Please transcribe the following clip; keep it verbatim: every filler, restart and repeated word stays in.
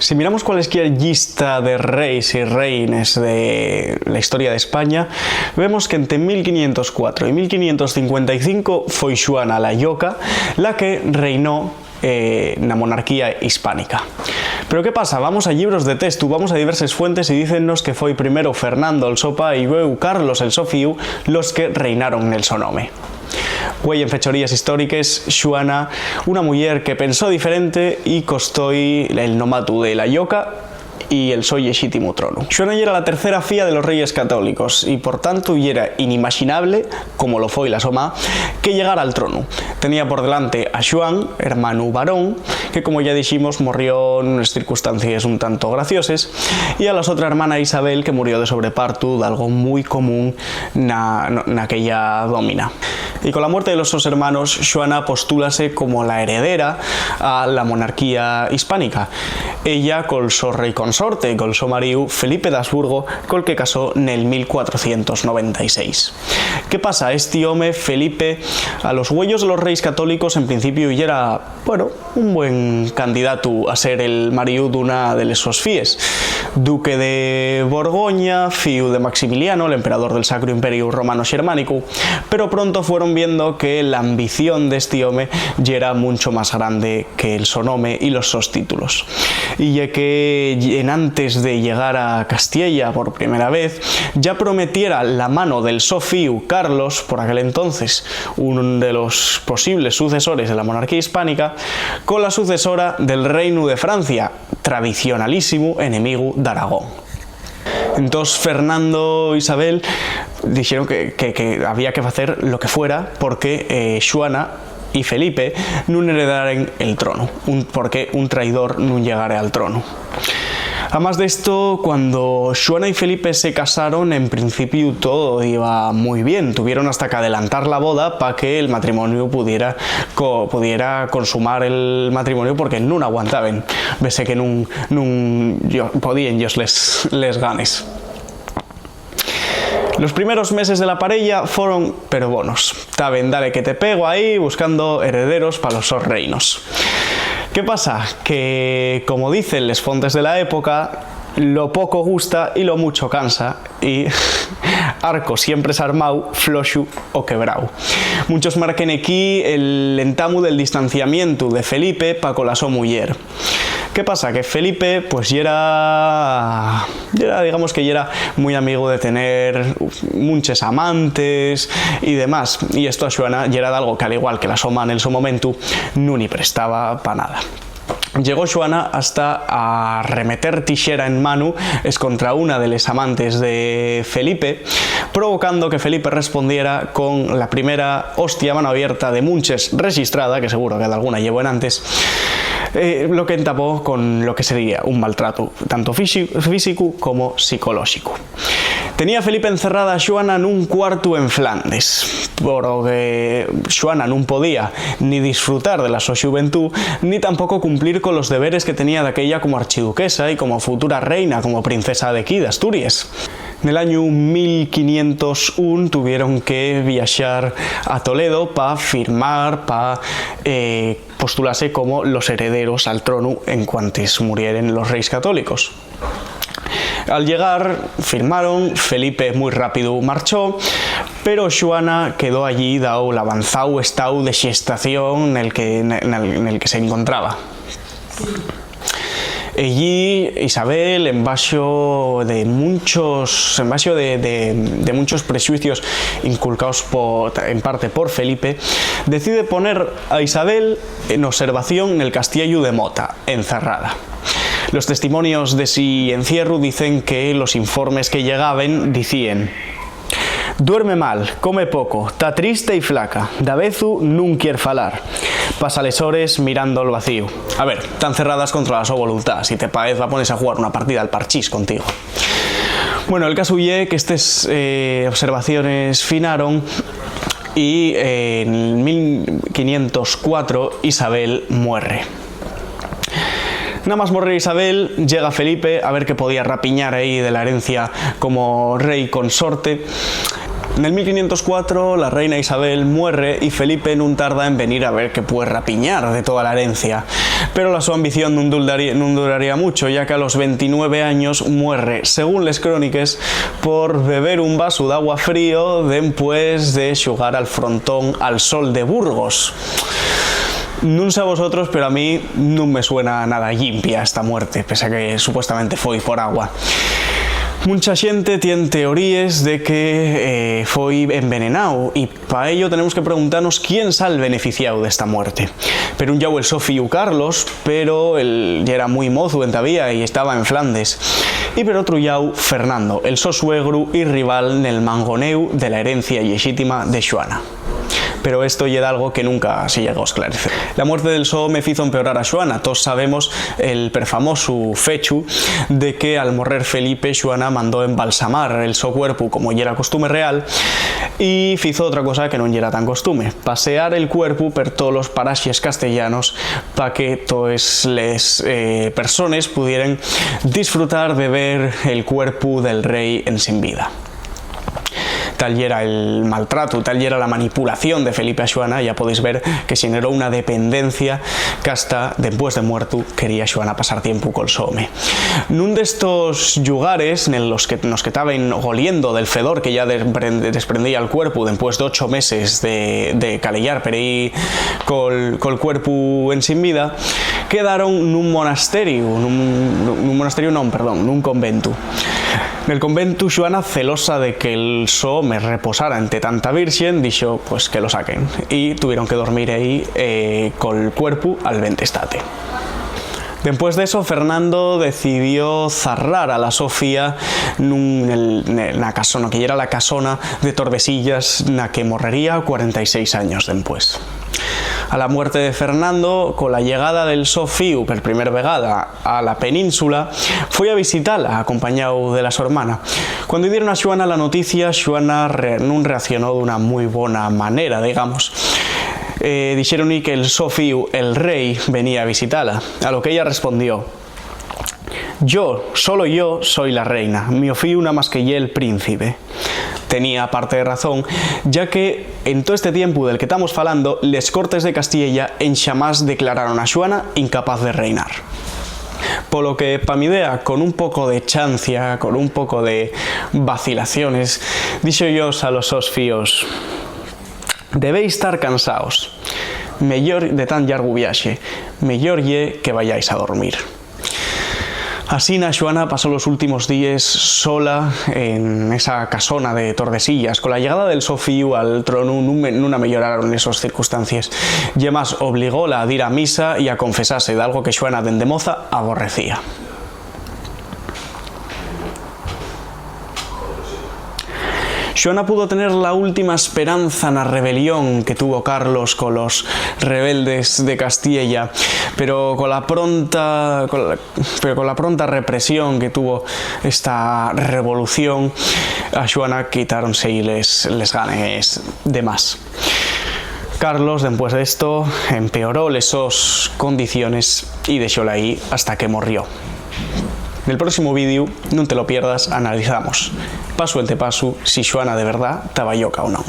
Si miramos cualesquier llista de reis y reines de la historia d'España, vemos que ente mil quinientos cuatro y mil quinientos cincuenta y cinco foi Xuana la Lloca la que reinó, eh, na monarquía hispánica. Pero ¿qué pasa? Vamos a llibros de testu, vamos a diverses fuentes y dícennos que foi primero Fernando el so pa y lueu Carlos el so fíu los que reinaron nel so nome. Güei, en fechoríes históriques, Xuana, una muyer que pensó diferente y costó-y el nomatu de la Lloca y el so llexítimu tronu. Xuana yera la tercera fía de los reyes católicos y, por tanto, yera inimaxinable, como lo foi la so ma, que llegara al tronu. Tenía por delante a Xuan, hermanu varón, que, como ya diximos, morrió en unes circunstancies un tanto gracioses, y a la sotra hermana Isabel, que murió de sobrepartu d'algo mui común na, naquella dómina. Y con la muerte de los sos hermanos, Xuana postúlase como la heredera a la monarquía hispánica, ella col so rei consorte, col so maríu Felipe d'Habsburgo, col que casó nel mil cuatrocientos noventa y seis. ¿Qué pasa? Esti home, Felipe, a los güeyos de los reis católicos, en principiu, yera, bueno, un buen candidatu a ser el maríu d'una de les sos fíes. Duque de Borgoña, fíu de Maximiliano, l'emperador del Sacru Imperiu Romano Xermánicu, pero pronto fueron viendo que l'ambición d'esti home yera muncho más grande que el so nome y los sos títulos. Y ye que, enantes de llegar a Castiella por primera vez, ya prometiera la mano del so fíu Carlos, por aquel entonces un de los posibles sucesores de la monarquía hispánica, con la sucesora del Reinu de Francia, tradicionalísimu enemigu d'Aragón. Entós, Fernando y Isabel dixeron que, que, que había que facer lo que fuera porque, eh, Xuana y Felipe nun heredaren el tronu, un, porque un traidor nun llegare al tronu. Amás d'esto, cuando Xuana y Felipe se casaron, en principiu todo iba mui bien. Tuvieron hasta qu'adelantar la boda pa que el matrimoniu pudiera co-, pudiera consumar el matrimoniu, porque nun aguantaben. Vese que nun, nun yo-, podíen-yos les, les ganes. Los primeros meses de la pareya foron pero bonos. Taben dale que te pego ahí buscando herederos pa los sos reinos. ¿Qué pasa? Que, como dicen les fontes de la época, lo poco gusta y lo mucho cansa, y arco siempre s'armao, floxu o quebrao. Munchos marquen equí el entamu del distanciamientu de Felipe pa cola so muyer. ¿Qué pasa? Que Felipe, pues, yera, yera, digamos que yera mui amigu de tener munches amantes y demás, y esto a Xuana yera d'algo que, al igual que la so ma nel so momentu, nun-y prestaba pa nada. Llegó Xuana hasta a remeter tixera en manu escontra una de les amantes de Felipe, provocando que Felipe respondiera con la primera hostia a mano abierta de munches rexistrada, que seguro que d'alguna llevo enantes, eh, lo que entapó con lo que sería un maltratu, tanto físi-, físicu como psicolóxicu. Tenía Felipe encerrada a Xuana nun cuartu en Flandes, por lo que Xuana nun podía ni disfrutar de la so xuventú, ni tampoco cumplir con los deberes que tenía daquella como archiduquesa y como futura reina, como princesa d'equí, d'Asturies. Nel añu mil quinientos un tuvieron que viaxar a Toledo pa firmar, pa, eh, postulase como los herederos al tronu en cuantes murieren los reis católicos. Al llegar, firmaron, Felipe mui rápidu marchó, pero Xuana quedó allí dao l'avanzáu estáu de xestación nel que, nel, nel que se encontraba. Ellí, Isabel, en baxo de munchos, en baxo de, de, de munchos prexuicios inculcaos po, en parte por Felipe, decide poner a Isabel en observación nel castiellu de Mota, encerrada. Los testimonios d'esi encierru dicen que los informes que llegaben dicíen: "Duerme mal, come poco, ta triste y flaca, davezu nun quier falar. Pasa les hores mirando al vacíu". A ver, ta encerrada escontra la so voluntá, si te paez va ponese a jugar una partida al parchís contigo. Bueno, el casu ye que estes, eh, observaciones finaron y, eh, en mil quinientos cuatro Isabel muerre. Namás morrer Isabel, llega Felipe a ver qué podía rapiñar ahí de la herencia como rei consorte. Nel mil quinientos cuatro, la reina Isabel muerre y Felipe nun tarda en venir a ver qué puede rapiñar de toda la herencia. Pero la so ambición nun duldarí-, nun duraría mucho, ya que a los ventinueve años muerre, según les cróniques, por beber un vasu d'agua frío dempués de xugar al frontón al Sol de Burgos. Nun sé a vosotros, pero a mí nun me suena nada llimpia esta muerte, pese a que supuestamente foi por agua. Muncha xente tien teoríes de que, eh, foi envenenáu, y pa ello tenemos que preguntanos quién sal beneficiáu d'esta muerte. Pero un lláu el so fíu Carlos, pero él yera mui mozu entavía y estaba en Flandes. Y per otru lláu, Fernando, el so suegru y rival nel mangonéu de la herencia llexítima de Xuana. Pero esto ye algo que nunca se llegó a esclarecer. La muerte del so home fizo empeorar a Xuana. Toos sabemos el perfamosu fechu de que, al morrer Felipe, Xuana mandó embalsamar el so cuerpu, como yera costume real, y fizo otra cosa que non yera tan costume: pasear el cuerpu per tolos paraxes castellanos pa que toes les, eh, persones pudieren disfrutar de ver el cuerpu del rei ensin vida. Tal yera el maltratu, tal yera la manipulación de Felipe a Xuana, ya podéis ver que xeneró una dependencia qu'hasta dempués de muertu quería Xuana pasar tiempu col so home. Nun d'estos llugares, en los que, nos que taben goliendo del fedor que ya despren-, desprendía el cuerpu dempués d'ocho meses de, de caleyar per ehí col, col cuerpu ensin vida, quedaron nun monasteriu, nun, nun monasteriu non, perdón, nun conventu. Nel conventu, Xuana, celosa de que'l so home reposara ente tanta virxen, dixo, pues, que lo saquen, y tuvieron que dormir ehí, eh, col cuerpu al vente estate. Dempués d'eso, Fernando decidió zarrar a la so fía nun, nel, ne-, na casona, que yera la casona de Tordesillas, na que morrería cuarenta y seis años dempués. A la muerte de Fernando, cola llegada del so fíu per primer vegada a la península, foi a visitala, acompañáu de la so hermana. Cuando dieron a Xuana la noticia, Xuana re-, nun reaccionó d'una mui bona manera, digamos. Eh, dixéron-y que'l so fíu, el rei, venía a visitala, a lo que ella respondió: "Yo, solo yo, soy la reina, mi fíu namás que ye'l príncipe". Tenía parte de razón, ya que en todo este tiempu del que tamos falando, les Cortes de Castiella enxamás declararon a Xuana incapaz de reinar. Polo que, pa mi idea, con un poco de chancia, con un poco de vacilaciones, dixo-yos a los sos fíos: "Debéis tar cansaos. Meyor, de tan llargu viaxe, meyor ye que vayáis a dormir". Asina, Xuana pasó los últimos díes sola en esa casona de Tordesillas. Cola llegada del so fíu al tronu, nun me-, nun ameyoraron esos circunstancies. Ye más, obligóla a dir a misa y a confesase, d'algo que Xuana, dende moza, aborrecía. Xuana pudo tener la última esperanza na rebelión que tuvo Carlos colos rebeldes de Castiella, pero cola pronta, cola, pero cola pronta represión que tuvo esta revolución, a Xuana quitáronse-y les, les ganes de más. Carlos, dempués d'esto, empeoró les sos condiciones y dexóla ahí hasta que morrió. Nel próximo vídeu, nun te lo pierdas, analizamos, pasu ente pasu, si Xuana de verdá taba lloca o non.